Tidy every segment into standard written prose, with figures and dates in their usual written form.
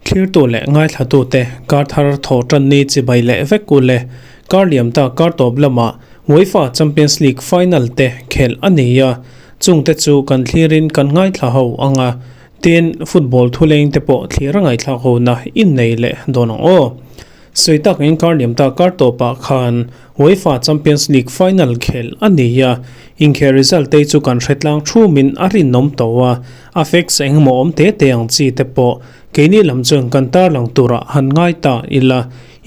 Thlirtu leh ngaithlatute kar thar thaw tan ni chibai leh vek u le. Kar liam ta kar tawp lamah UEFA Champions League final te khelh a ni a, chungte chu kan thlirin kan ngaithla ho ang a, tin football thuleng te pawh thlir a ngaihthlak hona innei leh dawn ang aw. Sawi tak in kar liam ta kar tawpah khan UEFA Champions League final khelh a ni a, inkhel result te chu kan hre tlang thumin a rinawm tawh a, a facts engemaw awm te te ang chi te pawh keini lam chuan kan tarlang turah han ngai ta ila,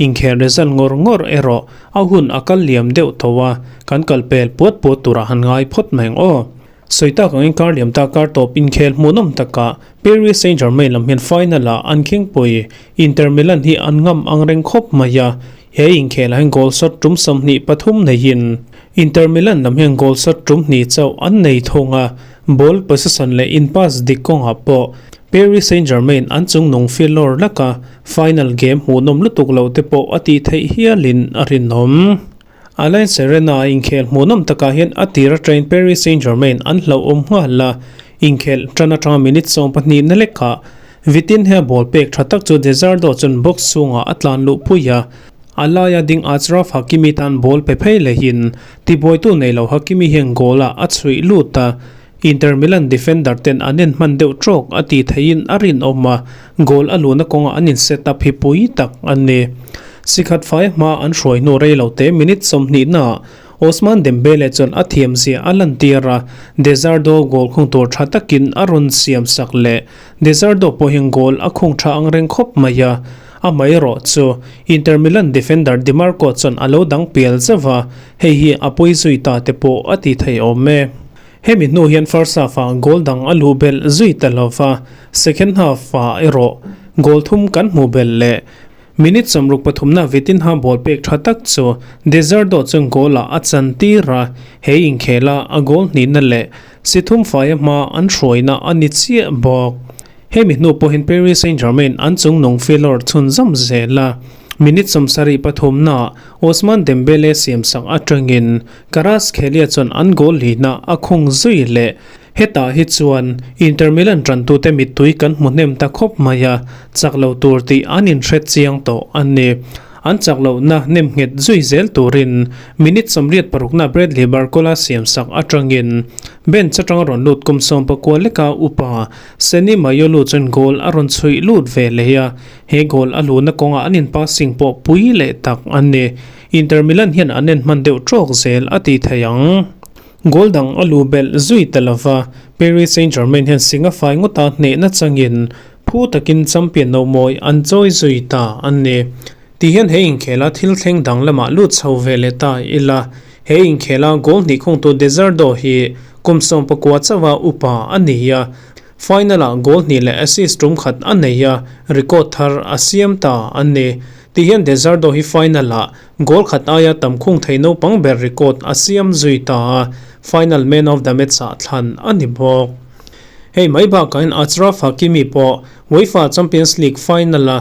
inkhel result ngawr ngawr erawh a hun a kal liam deuh tawh a, kan kal pel puat puat turah han ngai phawt mai ang aw. Sawi tak angin kar liam ta kar tawp inkhel hmuhnawm takah Paris Saint-Germain lam hian final-ah an khingpui Inter Milan hi an ngam ang reng khawp mai a, he inkhelah hian goal shot tum 23 neihin Inter Milan lam hian goal shot tum hnih chauh an nei thung a, ball possession leh in pass dik kawngah pawh Paris Saint-Germain an chungnung filawr laka final game hmuhnawm lutuk loh te pawh a tih theih hialin a rinawm. Alain Serena inkhel hmuhnawm takah hian a tir atangin Paris Saint-Germain an hlauhawm nghal a, inkhel tan atanga minute 12 na lekah Vitinha ball pek tha tak chu Desardo chuan box chhungah a tlan luh pui a, a laia ding Achraf Hakimi tan ball pe phei lehin tibuaitu nei lo Hakimi hian goal-ah a chhuih lut a, Inter Milan defender ten an en hman deuh trawk a tih theihin a rinawm a, goal a luhna kawngah an in set up hi pui tak a ni. Sikhat fai hma an hruai hnu rei lo te minute 20 naah Ousmane Dembele chuan a thiam zia a lantir a, Desardo goal khung tur tha takin a rawn siam sak leh. Desardo pawh hian goal a khung tha ang reng khawp mai a, amaherawh chu Inter Milan defender Dimarco chuan a lo dang pial zeuh a, hei hi a pawi zui ta te pawh a ti thei awm e. Hemi hnu hian first half-ah goal dang a luh belh zui ta lo va, second half-ah erawh goal thum kan hmuh belh leh. Minute 63na Vitinha ball pek tha tak chu Desardo chuan goal-ah a chan tir a, he inkhela a goal hnihna leh si thum faia hma an hruaina a ni chiah bawk. Hemi hnu pawhin Paris Saint-Germain an chungnung filawr chhunzawm zel a, minute 73naah Ousmane Dembele siamsak atangin Kvaratskhelia chuan an goal lihna a khung zui leh. Hetah hi chuan Inter Milan tantute mittui kan hmu hnem ta khawp mai a, chak lo tur tih an inhre chiang tawh a ni. An chak lohna nem nghet zui zel turin minute 86na Bradley Barcola siamsak atangin bench atanga rawn lut kum 19 leka upa Senny Mayulu chuan goal a rawn chhuih lut ve leh a, he goal a luhna kawngah an in passing pawh pui leh tak a ni. Inter Milan hian an en hman deuh tawk zel a ti thei ang. Goal dang a lu belh zui ta lova, Paris Saint-Germain hian singa fai ngawta hnehna changin phu takin champion no mawi an chawi zui ta a ni. Ti hian he inkhela thil thleng dang lamah lut chho ve leh ta ila, he inkhela goal hnih khungtu Desardo hi kum 19 chauha upa a ni a, final-ah goal hnih leh assist tum khat a nei a, record thar a siam ta a ni. Ti hian Desardo hi final-ah goal khat aia tam khung thei naupang ber record a siam zui ta a, final man of the match-ah thlan a ni bawk. Hei mai bakah hian Achraf Hakimi pawh UEFA Champions League final-a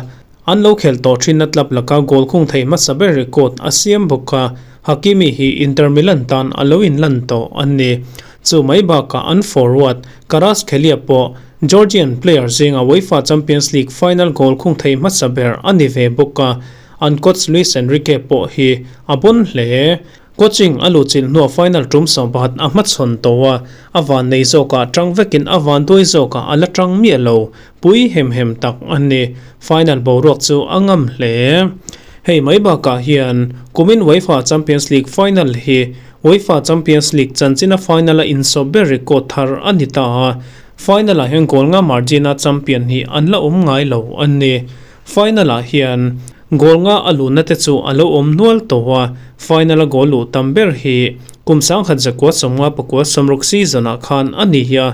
an lo khelh tawh thinna club laka goal khung thei hmasa ber record a siam bawk a, Hakimi hi Inter Milan tan a lo inlan tawh a ni. Chu mai bakah an forward Kvaratskhelia pawh Georgian player zinga UEFA Champions League final goal khung thei hmasa ber a ni ve bawk a, an coach Luis Enrique pawh hi a bon hle. Coaching a luhchilh hnuah final tum 11 a hmachhawn tawh a, a van nei zawkah tang vekin a van duai zawkah a la tang miah lo, pui hem hem tak a ni. Final boruak chu a ngam hle. Hei mai bakah hian kumin UEFA Champions League final hi UEFA Champions League chanchina final a insawp ber record thar a ni ta a, final ah hian goal nga margin a champion hi an la awm ngai lo a ni. Final ah hian goal nga a luhna te chu a lo awm nual tawh a, final a goal luh tam ber hi kum 1959 60 season ah khan a ni a,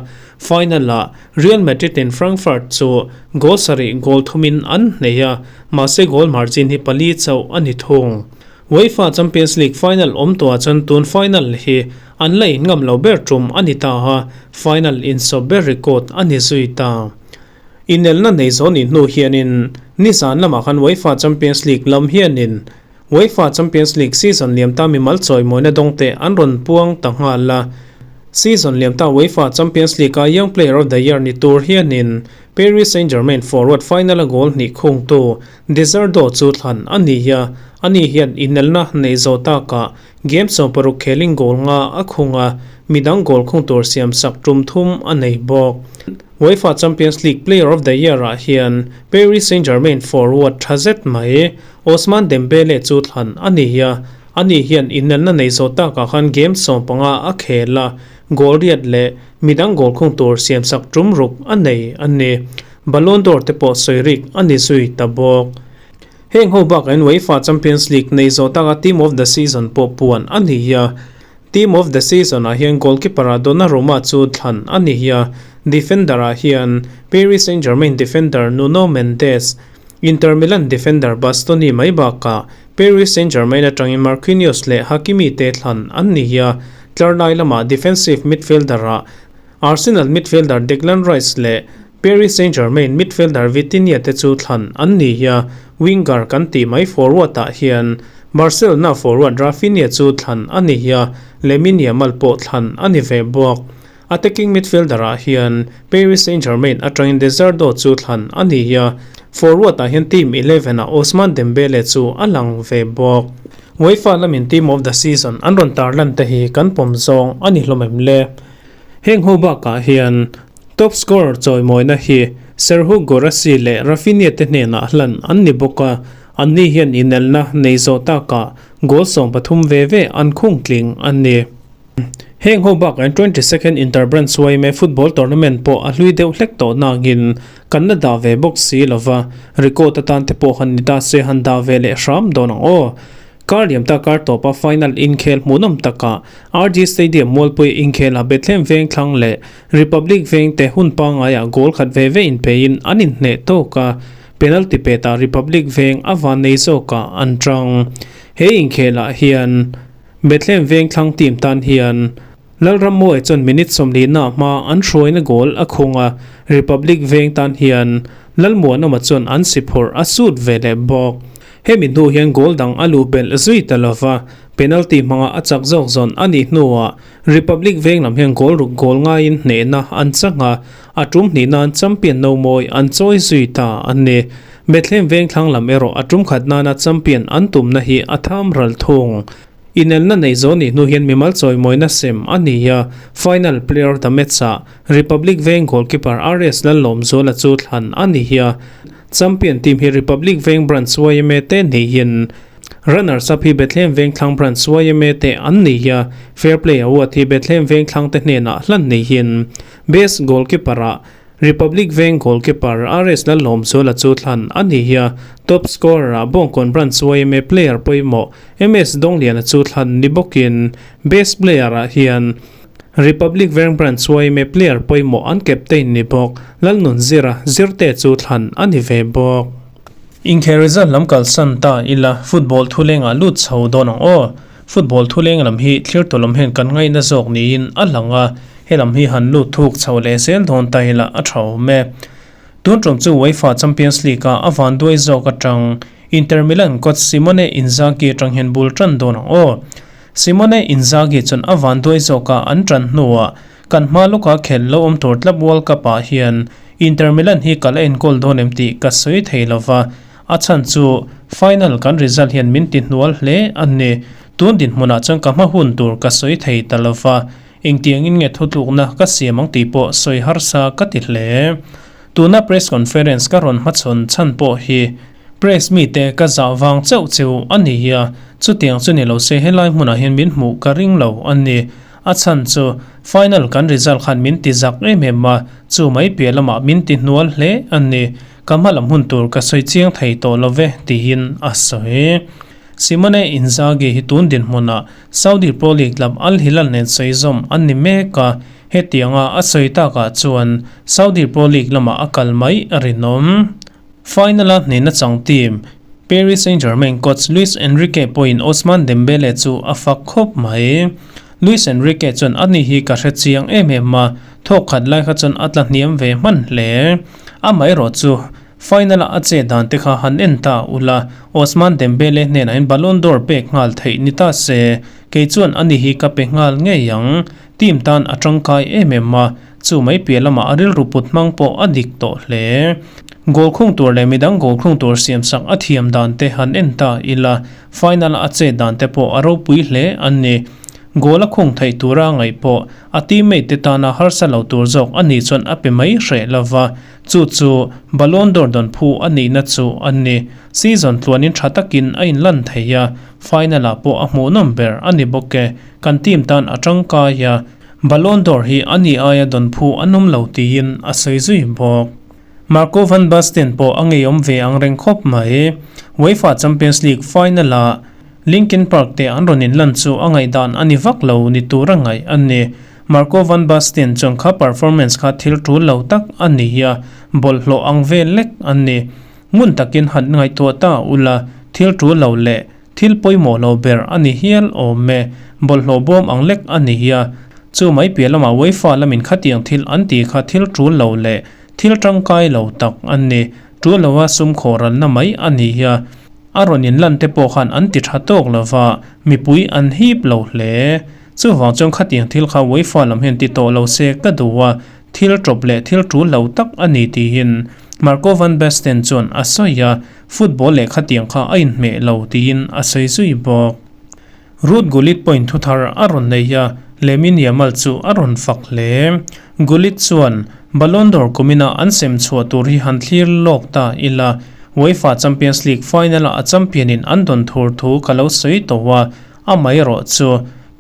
final ah Real Madrid in Frankfurt chu goal sarih goal thumin an hnei a, mahse goal margin hi pali chauh a ni thung. UEFA Champions League final awm tawhah chuan tun final hi an la inngam lo ber tum a ni ta a, final insawp ber record a ni zui ta. Inelna nei zo nih hnu hianin nizan lamah khan UEFA Champions League lam hianin UEFA Champions League season liam ta mimal chawimawina dawngte an rawn puang ta nghal a. Season liamta UEFA Champions League-a Young Player of the Year ni tur hianin Paris Saint-Germain forward final-a goal hnih khungtu Desardo chu thlan a ni a, ani hian inelna neih zawh takah game 60 khelin goal nga a khung a, midang goal khung tur siamsak tum thum a nei bawk. UEFA Champions League Player of the Year-ah hian Paris Saint-Germain forward tha zet mai Ousmane Dembele chu thlan a ni a, ani hian inelna nei zawh takah khan game 15 a khel a, goal riat leh midang goal khung tur siamsak tum ruk a nei a ni. Ballon d'Or te pawh sawi rik a ni zui ta bawk. Heng ho bakah hian UEFA Champions League nei zawh taka Team of the Season pawh puan a ni a. Team of the Season ah hian goalkeeper ah Donnarumma chu thlan a ni a, defender ah hian Paris Saint-Germain defender Nuno Mendes, Inter Milan defender Bastoni mai bakah Paris Saint-Germain atangin Marquinhos leh Hakimi te thlan an ni a, tlar lai lamah defensive midfielder ah Arsenal midfielder Declan Rice leh Paris Saint-Germain midfielder Vitinha te chu thlan an ni a, winger kan tih mai forward ah hian Barcelona forward Raphinha chu thlan a ni a, Lamine Yamal pawh thlan a ni ve bawk. Attacking midfielder ah hian Paris Saint-Germain atangin Desardo chu thlan a ni a, forward ah hian team 11 ah Ousmane Dembele chu a lang ve bawk. UEFA lamin team of the season an rawn tarlan te hi kan pawm zawng a ni hlawm em le? Heng ho bakah hian top scorer chawimawina hi Serhou Guirassy leh Raphinha te hnenah hlan an ni bawk a, anni hian inelna nei zawh takah goal 13 ve ve an khung tling a ni. Heng ho bakah hian 22nd Interbranch YMA Football Tournament pawh a hlui deuh hlek tawh nangin kan la dah ve bawk si lova, record atan te pawh han ni ta se han dah ve leh hram dawn ang aw. Kar liamta kar tawpa final inkhel hmuhnawm takah RG Stadium Mualpui inkhela Bethlehem Vengthlang leh Republic Veng te hun pangaiah goal khat ve ve inpeiin an inhneh tawk a, penalty petah Republic Veng a van nei zawkah an tang. He inkhelah hian Bethlehem Vengthlang team tan hian Lalrammuai chuan minute 40 hma an hruaina goal a khung a, Republic Veng tan hian Lalmuanawma chuan an si phurh a sut ve leh bawk. Hemi hnu hian goal dang a luh belh zui ta lova, penalty hmanga a chak zawk zawn a nih hnuah Republic Veng lam hian goal ruk goal ngaiin hnehna an chang a, a tum hnih nan champion no mawi an chawi zui ta a ni. Bethlehem Vengthlang lam erawh a tum khat nana champion an tumna hi a tham ral thung. Inelna nei zawh nih hnu hian mimal chawimawina sem a ni a, final player of the match-ah Republic Veng goalkeeper RS Lallawmzuala chu thlan a ni a. Champion team hi Republic Veng Branch YMA te niin Runners up hi Bethlehem Vengthlang Branch YMA te an ni a, Fair Play Award hi Bethlehem Vengthlang te hnenah hlan niin Best Goalkeeper ah Republic Veng goalkeeper RS Lallawmzuala chu thlan a ni a, Top Scorer ah Bawngkawn Branch YMA player pawimawh MS Dawngliana chu thlan ni bawkin Best Player ah hian Republic Veng Branch YMA player pawimawh an captain ni bawk Lalnunzira Zirte chu thlan a ni ve bawk. Inkhel result lam kalsan ta ila football thulengah lut chho dawn ang aw. Football thuleng lam hi thlir tawh lam hian kan ngaihna zawk niin a lang a, he lam hi han lut thuk chho leh zel dawn ta ila a tha awm e. Tun tum chu UEFA Champions League-ah a van duai zawk atang Inter Milan coach Simone Inzaghi atang hian bul tan dawn ang aw. Simone Inzaghi chuan a van duai zawka an tan hnuah kan hma lawka khelh lo awm tur Club World Cup-ah hian Inter Milan hi kal a enkawl dawn em tih ka sawi thei lova, a chhan chu final kan result hian min ti hnual hle a ni. Tun dinhmunah chuan ka hma hun tur ka sawi thei ta lova, engtiangin nge thutlukna ka siam ang tih pawh sawi harsa ka ti hle. Tuna press conference ka rawn hmachhawn chhan pawh hi press mite ka zah vang chauh cheu a ni a, chutiang chu ni lo se helai hmunah hian min hmuh ka ring lo a ni. A chhan chu final kan result khan min ti zak em em a, chu mai piah lamah min ti hnual hle a ni. Ka hma lam hun tur ka sawi chiang thei tawh lo ve tiin a sawi. Simone Inzaghi hi tun dinhmunah Saudi Pro League club Al Hilal nen sawi zawm an ni mek a, hetianga a sawi takah chuan Saudi Pro League lamah a kal mai a rinawm. Final-a hnehna chang team Paris Saint-Germain coach Luis Enrique pawhin Ousmane Dembele chu a fak khawp mai. Luis Enrique chuan ani hi ka hre chiang em em a, thawk khat lai kha chuan a tla hniam ve hman hle. Amaherawh chu final-a a che dan te kha han en ta ula, Ousmane Dembele hnenah hian Ballon d'Or pek nghal theih ni ta se, kei chuan ani hi ka pe nghal ngei ang. Team tan a tangkai em em a, chu mai piah lamah a rilru put hmang pawh a dik tawh hle. Goal khung tur leh midang goal khung tur siamsak a thiam dan te han en ta ila, final a a chet dan te pawh a ropui hle a ni. Goal a khung theih tura ngaih pawh a teammate te tana harsa lo tur zawk a nih chuan a pe mai hreh lova, chu chu Ballon d'Or dawn phu a nihna chu a ni. Season tluanin tha takin a inlan thei a, final ah pawh a hmuhnawm ber a ni bawk e. Kan team tan a tangkai a, Ballon d'Or hi a ni aia dawn phu an awm lo tiin a sawi zui bawk. Marco van Basten pawh a ngeiawm ve ang reng khawp mai. UEFA Champions League final ah Linkin Park te an rawn inlan chu a ngaihdan a ni vak lo ni tur a ngaih a ni. Marco van Basten chuan kha performance kha thil tul lo tak a ni a, bawlhhlawh ang vel lek a ni. Ngun takin han ngaihtuah ta ula, thil tul lo leh thil pawimawh lo ber a ni hial awm e, bawlhhlawh bawm ang lek a ni a. Chu mai piah lamah UEFA lamin khatiang thil an ti kha thil tul lo leh thil tangkai lo tak a ni. Tul loa sum khawhralna mai a ni a. A rawn inlan te pawh khan an ti tha tawk lo va, mipui an hip lo hle. Chuvang chuan khatiang thil kha UEFA lam hian ti tawh lo se ka duh a, thil tawp leh thil tul lo tak a ni tiin Marco van Basten chuan a sawi a, football leh khatiang kha a inhmeh lo tiin a sawi zui bawk. Ruud Gullit point thu thar a rawn nei a, Lamine Yamal chu a rawn fak hle. Gullit chuan Ballon d'Or kumina an sem chhuah tur hi han thlir lawk ta ila, UEFA Champions League final-ah a champion-in an dawn thur thu ka lo sawi tawh a, amaherawh chu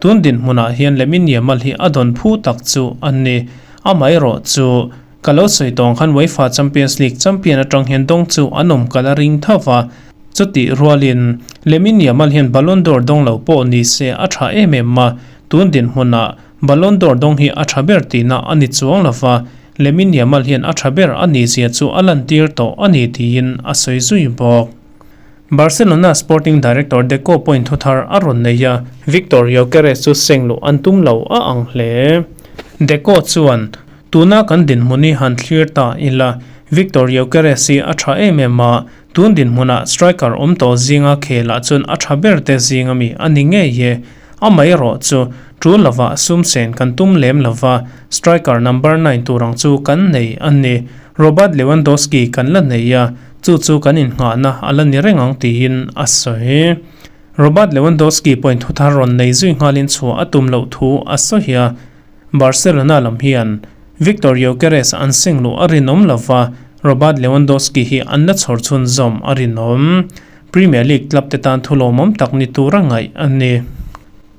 tun dinhmunah hian Lamine Yamal hi a dawn phu tak chu a ni. Amaherawh chu ka lo sawi tawh ang khan UEFA Champions League champion atang hian dawng chu an awm ka la ring tho va, chutih rualin Lamine Yamal hian Ballon d'Or dawng lo pawh ni se a tha em em a, tun dinhmunah Ballon d'Or dawng hi a tha ber tihna a ni chuang lo va, Lamine Yamal hian a tha ber a nih zia chu a lantir tawh a ni tiin a sawi zui bawk. Barcelona sporting director Deco pawhin thu thar a rawn nei a, Victor Gyokeres chu seng luh an tum lo a ang hle. Deco chuan, Tuna kan dinhmun hi han thlir ta ila, Victor Gyokeres hi a tha em em a, tun dinhmunah striker awm tawh zinga khelah chuan a tha ber te zinga mi a ni ngei e. Amaherawh chu, tul lovah sum sen kan tum lem lova, striker number nine tur ang chu kan nei a ni. Robert Lewandowski kan la nei a, chu chu kan innghahna a la ni reng ang tiin a sawi. Robert Lewandowski pawhin thu thar rawn nei zui nghalin chhuah a tum loh thu a sawi a, Barcelona lam hian Victor Gyokeres an seng luh a rinawm lova, Robert Lewandowski hi an la chhawr chhunzawm a rinawm. Premier League club te tan thu lawmawm tak ni tura ngaih a ni.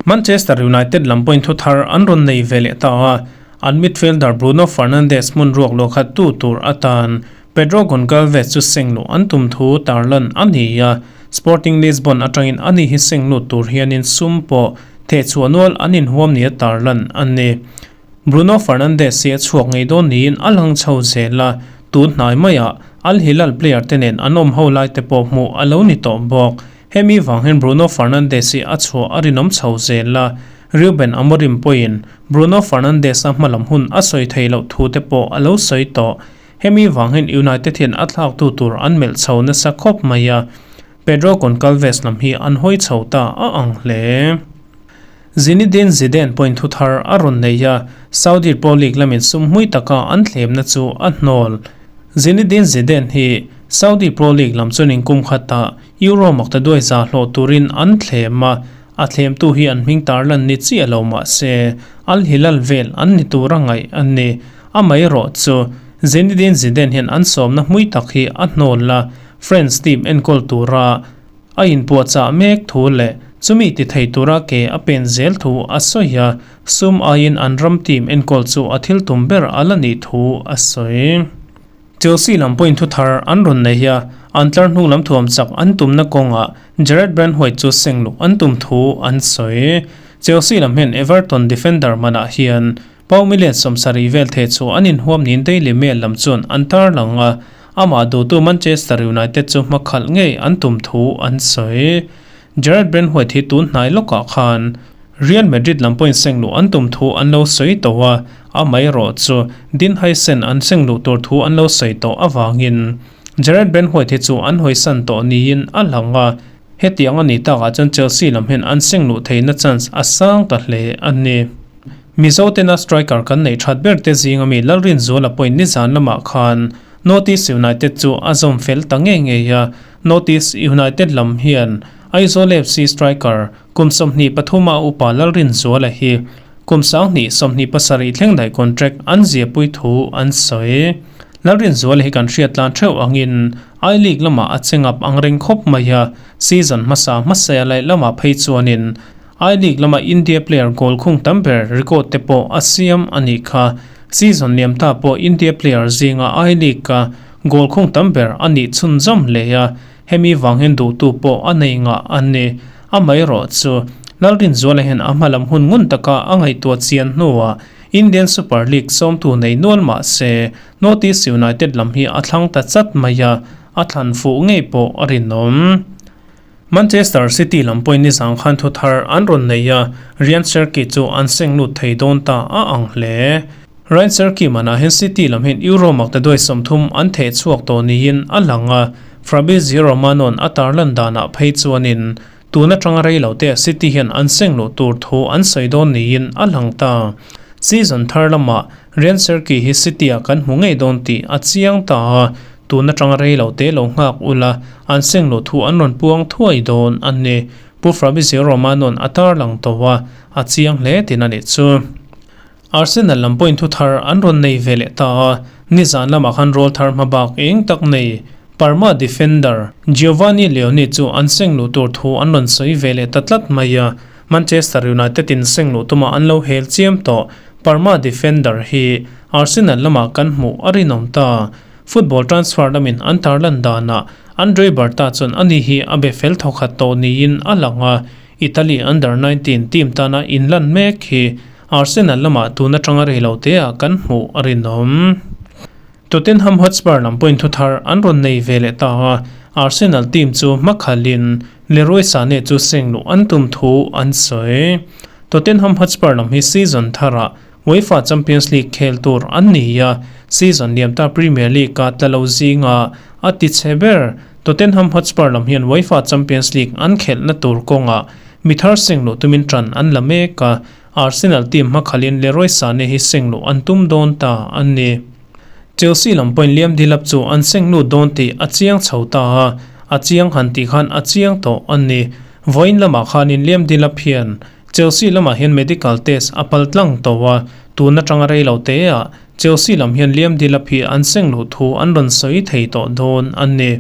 Manchester United lam pawhin thu thar an rawn nei ve leh ta a, an midfielder Bruno Fernandes hmun ruak luah khat tu tur atan Pedro Goncalves chu seng luh an tum thu tarlan a ni a, Sporting Lisbon atangin ani hi seng lut tur hianin sum pawh thehchhuah nual an inhuam nia tarlan a ni. Bruno Fernandes hi a chhuak ngei dawn niin a lang chho zel a, tun hnai maiah Al Hilal player te nen an awm ho lai te pawh hmuh a lo ni tawh bawk. Hemi vang hian Bruno Fernandes hi a chhuah a rinawm chho zel a, Ruben Amorim pawhin Bruno Fernandes a hmalam hun a sawi thei loh thu te pawh a lo sawi tawh. Hemi vang hian United hian a thlaktu tur an melh chho nasa khawp mai a, Pedro Goncalves lam hi an hawi chho ta a ang hle. Zinedine Zidane pawhin thu thar a rawn nei a, Saudi Pro League lamin sum hmui taka an thlemna chu a hnawl. Zinedine Zidane hi Saudi Pro League lam chuan inkum khatah Euro makta duai za hlawh turin an thlem a, a thlemtu hi an hming tarlan ni chiah lo mah se Al Hilal vel an ni tura ngaih a ni. Amaherawh chu Zinedine Zidane hian an sawmna hmui tak hi a hnawl a, French team enkawl tura A inpuahchah mek thu leh chumi ti thei tura ke a pen zel thu a sawi a, sum aiin an ram team enkawl chu a thil tum ber a la nih thu a sawi. Chelsea lam pawhin thu thar an rawn nei a, an tlar hnung lam thuam chak an tumna kawngah Jarrad Branthwaite chu seng luh an tum thu an sawi. Chelsea lam hian Everton defender manah hian Pau million 70 vel thei chu an inhuam niin Daily Mail lam chuan an tarlang a, amah duhtu Manchester United chu hmakhalh ngei an tum thu an sawi. Jarrad Branthwaite hi tun hnai lawkah khan Real Madrid lam pawhin seng luh an tum thu an lo sawi tawh a, amaherawh chu Dean Huijsen an seng luh tur thu an lo sawi tawh avangin Jarrad Branthwaite hi chu an hawisan tawh niin a lang a, hetiang a ni takah chuan Chelsea lam hian an seng luh theihna chance a sang ta hle a ni. Mizo tena striker kan neih that ber te zinga mi Lalrinzuala pawhin nizan lamah khan North East United chu a zawm fel ta ngei ngei a, North East United lam hian Aizawl FC striker kum 23 a upa Lalrinzuala hi kum 2027 thleng daih contract an ziahpui thu an sawi. Lalrinzuala hi kan hriat tlan theuh angin I League lamah a che ngap ang reng khawp mai a, season hmasa hmasaya laih lamah phei chuanin I League lama India player goal khung tam ber record te pawh a siam a nih kha. Season liam ta pawh India player zinga I League a goal khung tam ber a nih chhunzawm hle a, hemi vang hian duhtu pawh a nei ngah a ni. Amaherawh chu Lalrinzuala hian a hmalam hun ngun taka a ngaihtuah chian hnuah Indian Super League sawmtu nei nual mah se North East United lam hi a thlang ta chat mai a, a thlan fuh ngei pawh a rinawm. Manchester City lam pawhin nizang khan thu thar an rawn nei a, Ryan Cherki chu an seng lut thei dawn ta a ang hle. Ryan Cherki manah hian City lam hian Euro maktaduai 30 an theh chhuak tawh niin a lang a, Fabrizio Romano-a'n a tarlan danah phei chuanin tun atanga rei lo te City hian an seng luh tur thu an sawi dawn niin a lang ta. Season thar lamah Ryan Cherki hi City-ah kan hmu ngei dawn tih a chiang ta a, tun atanga rei lo te lo nghak ula, an seng luh thu an rawn puang thuai dawn a ni. Pu Fabrizio Romano-a'n a tarlang tawh a, a chiang hle tin a nih chu. Arsenal lam pawhin thu thar an rawn nei ve leh ta a, nizan lamah khan rawl thar hma bak eng tak nei Parma defender Giovanni Leoni chu an seng luh tur thu an rawn sawi ve leh ta tlat mai a, Manchester United in seng luh tumah an lo hel chiam tawh. Parma defender hi Arsenal lamah kan hmuh a rinawm ta. Football transfer lamin an tarlan danah Andre Berta chuan ani hi a be fel thawkhat tawh niin a lang a, Italy Under 19 team tana inlan mek hi Arsenal lamah tun atanga rei lo teah kan hmuh a rinawm. Tottenham Hotspur lam pawhin thu thar an rawn nei ve leh ta a, Arsenal team chu hmakhalin Leroy Sane chu seng luh an tum thu an sawi. Tottenham Hotspur lam hi season tharah UEFA Champions League khel tur an ni a, season liam ta Premier League a tla lo zinga a ti chhe ber. Tottenham Hotspur lam hian UEFA Champions League an khelhna tur kawngah mi thar seng luh tumin tan an la mek a, Arsenal team hmakhalin Leroy Sane hi seng luh an tum dawn ta a ni. Chelsea lam pawhin Liam Delap chu an seng lut dawn tih a chiang chho ta a, a chiang han tih khan a chiang tawh a ni. Vawiin lamah khanin Liam Delap hian Chelsea lamah hian medical test a pal tlang tawh a, tun atanga rei lo teah Chelsea lam hian Liam Delap hi an seng luh thu an rawn sawi thei tawh dawn a ni.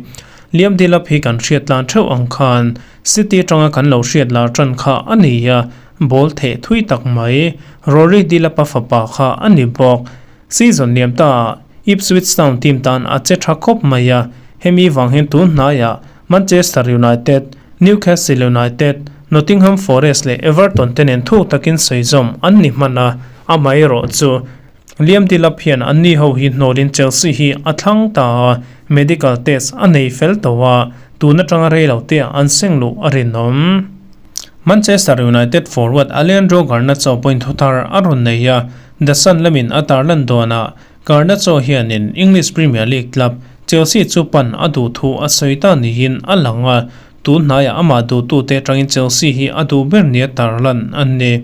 Liam Delap hi kan hriat tlan theuh ang khan City atanga kan lo hriat lar tan kha a ni a, ball theh thui tak mai. Rory Delap-a fapa kha a ni bawk. Season liam ta Ipswich Town team tan a che tha khawp mai a, hemi vang hian tun hnaiah Manchester United, Newcastle United, Nottingham Forest leh Everton te nen thuk takin sawi zawm an ni hman a, amaherawh chu Liam Delap hian anni ho hi hnawlin Chelsea hi a thlang ta a, medical test a nei fel tawh a, tun atanga rei lo te an seng luh a rinawm. Manchester United forward Alejandro Garnacho pawhin thu thar a rawn nei a, The Sun lamin a tarlan dawnah Garnacho hianin English Premier League club Chelsea chu pan a duh thu a sawi ta niin a lang a, tun hnaiah amah duhtute atangin Chelsea hi a duh ber nia tarlan a ni.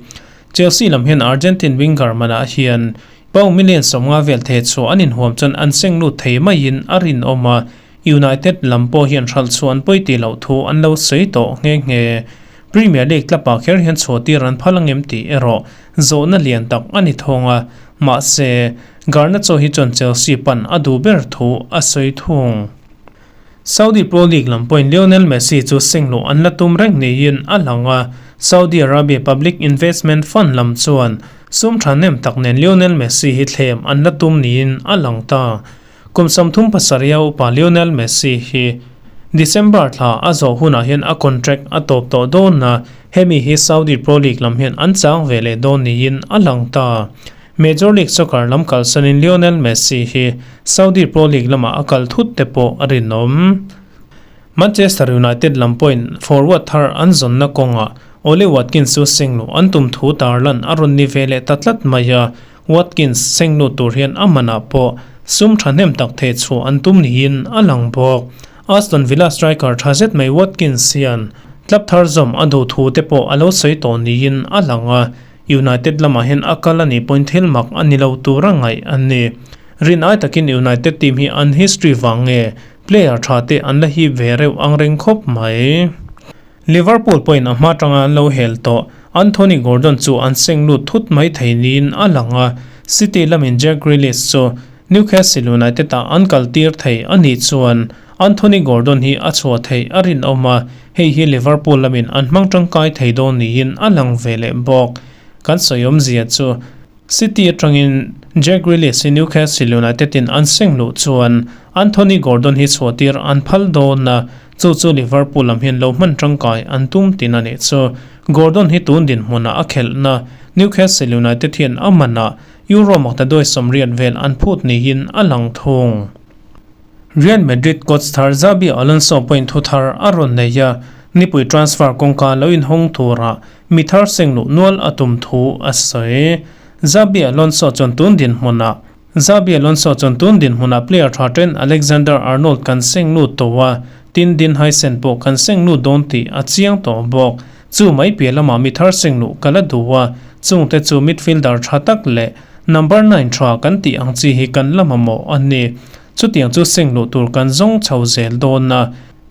Chelsea lam hian Argentine winger manah hian pound million 50 vel theh chhuah an inhuam chuan an seng lut thei maiin a rinawm a, United lam pawh hian hralh chhuah an pawi tih loh thu an lo sawi tawh nghe nghe. Premier League club-ah kher hian chhuah tir an phal angem tih erawh zawhna lian tak a ni thawng a, mahse, Garnacho hi chuan Chelsea pan a duh ber thu a sawi thung. Saudi Pro League lam pawhin Lionel Messi chu seng luh an la tum reng niin a lang a, Saudi Arabia Public Investment Fund lam chuan sum thahnem tak nen Lionel Messi hi thlem an la tum niin a lang ta. Kum 37 a upa Lionel Messi hi December thla a zawh hunah hian a contract a tawp tawh dawn a, hemi hi Saudi Pro League lam hian an chang ve leh dawn niin a lang ta. Major League Soccer lam kalsanin Lionel Messi hi Saudi Pro League lamah a kal thut te pawh a rinawm. Manchester United lam pawhin forward thar an zawnna kawngah Ollie Watkins chu seng luh an tum thu tarlan a rawn ni ve leh ta tlat mai a, Watkins seng lut tur hian a manah pawh sum thahnem tak theh chhuah an tum niin a lang bawk. Aston Villa striker tha zet mai Watkins hian club thar zawm a duh thu te pawh a lo sawi tawh niin a lang a. United lamah hian a kal a nih pawhin thil mak a ni lo tura ngaih a ni. Rin ai takin United team hi an history vang nge player tha te an la hip ve reuh ang reng khawp mai. Liverpool pawhin a hma tanga an lo hel tawh Anthony Gordon chu an seng lut thut mai thei niin a lang a, City lamin Jack Grealish chu Newcastle United ah an kal tir thei a nih chuan Anthony Gordon hi a chhuah theih a rinawm a, hei hi Liverpool lamin an hmang tangkai thei dawn niin a lang ve leh bawk. Kan sawi awmzia chu City atangin Jack Grealish hi Newcastle United in an seng luh chuan Anthony Gordon hi chhuah tir an phal dawn a, chu chu Liverpool lam hian lo hman tangkai an tum tin a nih chu. Gordon hi tun dinhmunah a khelhna Newcastle United hian a manah Euro maktaduai 80 vel an phut niin a lang thung. Real Madrid coach thar Xabi Alonso pawhin thu thar a rawn nei a, nipui transfer kawngka lo inhawng turah mi thar seng luh nual a tum thu a sawi. Xabi Alonso chuan tun dinhmunah Xabi Alonso chuan tun dinhmunah player tha Trent Alexander-Arnold kan seng lut tawh a, tin Dean Huijsen pawh kan seng lut dawn tih a chiang tawh bawk. Chu mai piah lamah mi thar seng luh ka la duh a, chungte chu midfielder tha tak leh number nine tha kan tih ang chi hi kan la mamawh a ni. Chutiang chu seng luh tur kan zawng chho zel dawn a,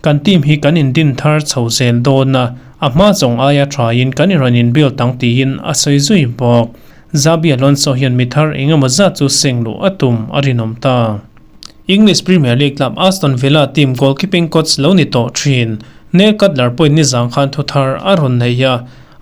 kan team hi kan indin thar chho zel dawn a, a hma zawng aia thain kan inrawn inbuild ang tiin a sawi zui bawk. Xabi Alonso hian mi thar eng emaw zat chu seng luh a tum a rinawm ta. English Premier League club Aston Villa team goalkeeping coach lo ni tawh thin Neil Cutler pawhin nizang khan thu thar a rawn nei a,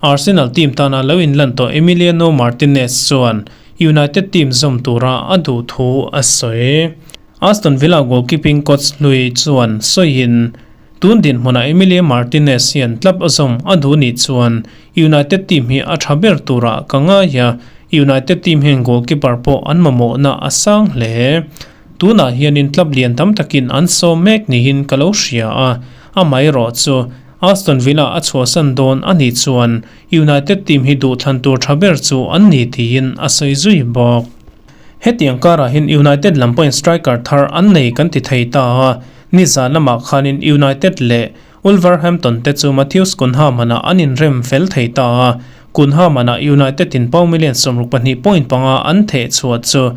Arsenal team tana lo inlan tawh Emiliano Martinez chuan United team zawm tura a duh thu a sawi. Aston Villa goalkeeping coach hlui chuan sawiin, Tun dinhmunah Emilio Martinez hian club a zawm a duh nih chuan United team hi a tha ber turah ka ngai a, United team hian goalkeeper pawh an mamawhna a sang hle. Tunah hianin club lian tam takin an sawm mek niin ka lo hria a, amaherawh chu Aston Villa a chhuahsan dawn a nih chuan United team hi duhthlan tur tha ber chu an ni tiin a sawi zui bawk. Hetiang karah hian United lam pawhin striker thar an nei kan ti thei ta a, nizan lamah khanin United leh Wolverhampton te chu Matheus Cunha manah an inrem fel thei ta a, Cunha manah United in pound million 62.5 an theh chhuah chu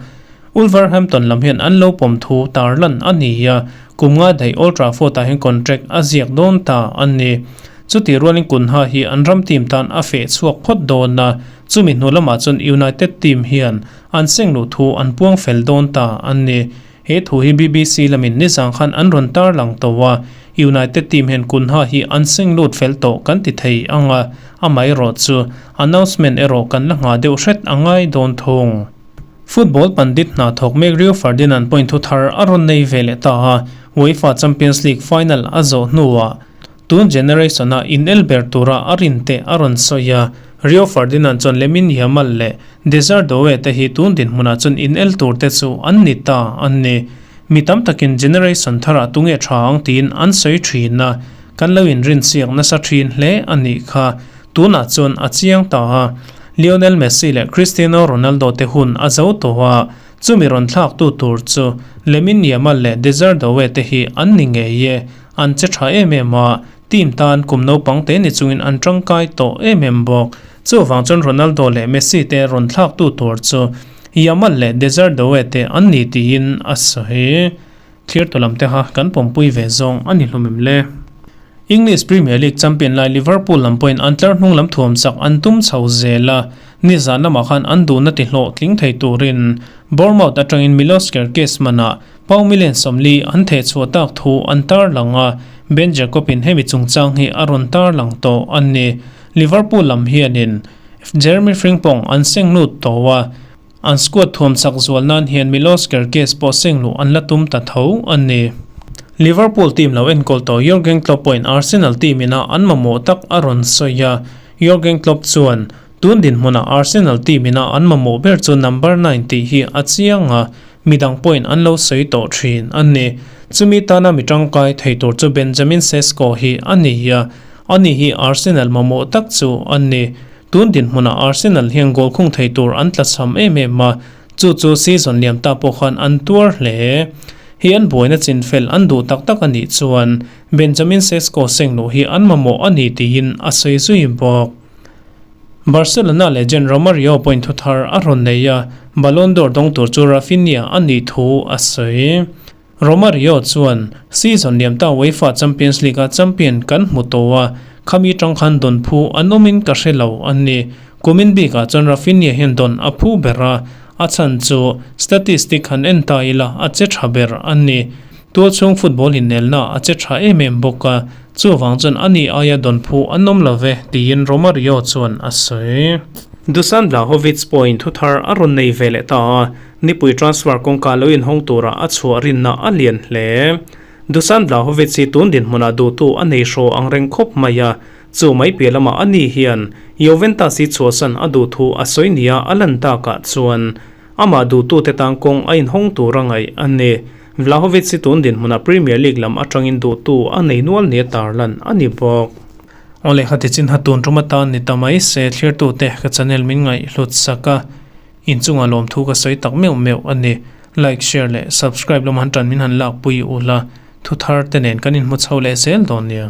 Wolverhampton lam hian an lo pawm thu tarlan a ni a, kum nga daih Old Trafford ah hian contract a ziak dawn ta a ni. Chutih rualin Cunha hi an ram team tan a feh chhuak phawt dawn a, chumi hnu lamah chuan United team hian an seng luh thu an puang fel dawn ta a ni. He thu hi BBC lamin nizang khan an rawn tarlang tawh a, United team hian Cunha hi an seng lut fel tawh kan ti thei ang a, amaherawh chu announcement erawh kan la nghah deuh hret a ngai dawn thung. Football pandit hna thawk mek Rio Ferdinand pawhin thu thar a rawn nei ve leh ta a, UEFA Champions League final a zawh hnuah tun generation-a inel ber tura a rin te a rawn sawi a. Rio Ferdinand chuan Lamine Yamal leh Desire Doue te hi tun dinhmunah chuan inel tur te chu an ni ta a ni. Mi tam takin generation tharah tunge tha ang tiin an sawi thin a, kan lo inrinsiak nasa thin hle a nih kha. Tunah chuan a chiang ta a, Lionel Messi leh Cristiano Ronaldo te hun a zo tawh a, chumi rawn thlaktu tur chu Lamine Yamal leh Desire Doue te hi an ni ngei e. An che tha em em a, team tan kum naupang te ni chungin an tangkai tawh em em bawk. Chuvang chuan Ronaldo leh Messi te rawn thlaktu tur chu Yamal leh Desire Doue te an ni tiin a sawi. Thlir tu lam te kha kan pawmpui ve zawng a ni hlawm em le? English Premier League champion lai Liverpool lam pawhin an tlar hnung lam thuam chak an tum chho zel a, nizan lamah khan an duhna ti hlawh tling thei turin Bournemouth atangin Milos Kerkez manah pound million 40 an theh chhuah tak thu an tarlang a, Ben Jacobin hemi chungchang hi a rawn tarlang tawh a ni. Liverpool lam hianin Jeremy Frimpong an seng lut tawh a, An squad thuam chak zual nan hian Milos Kerkez pawh seng luh an la tum ta tho a ni. Liverpool team lo enkawl tawh Jurgen Klopp pawhin Arsenal team ina an mamawh tak a rawn sawi a. Jurgen Klopp chuan, Tun dinhmunah Arsenal team ina an mamawh ber chu number nine tih hi a chiang a, midang pawhin an lo sawi tawh thin a ni. Chumi tana mi tangkai thei tur chu Benjamin Sesko hi a ni a, ani hi Arsenal mamawh tak chu a ni. Tun dinhmunah Arsenal hian goal khung thei tur an tlachham em em a, chu chu season liam ta pawh khan an tuar hle. Hi an buaina chinfel an duh tak tak a nih chuan Benjamin Sesko seng luh hi an mamawh a ni tiin a sawi zui bawk. Barcelona legend Romario pawhin thuthar a rawn nei a, Ballon d'Or dawng tur chu Raphinha a nih thu a sawi. Romario chuan, Season liam ta UEFA Champions League-a champion kan hmu tawh a, khami tang khan dawn phu an awmin ka hre lo a ni. Kumin bikah chuan Raphinha hian dawn a phu ber a, a chhan chu statistic han en ta ila a che tha ber a ni. Tualchhung football inelna a che tha em em bawk a, chuvang chuan ani aia dawn phu an awm lo ve, tiin Romario chuan a sawi. Dusan Vlahovic pawhin thuthar a rawn nei ve leh ta a, Nipui transfer kawngka lo inhawng tura a chhuah rinna a lian hle. Dusan Vlahovic hi tun dinhmunah duhtu a nei hraw ang reng khawp mai a, chu mai piah lamah ani hian Juventus hi chhuahsan a duh thu a sawi nia a lan takah chuan amah duhtute tan kawng a inhawng tura ngaih a ni. Vlahovic hi tun dinhmunah Premier League lam atangin duhtu a nei nual nia tarlan a ni bawk. Aw lehkha tichin ha tun tum atan ni ta mai se thlirtute ka channel min ngaihhlut sak a. Inchungah lawmthu ka sawi tak meuh meuh a ni. Like, share leh subscribe lam han tan min han lakpui ula, thuthar te nen kan inhmu chho leh zel dawn nia.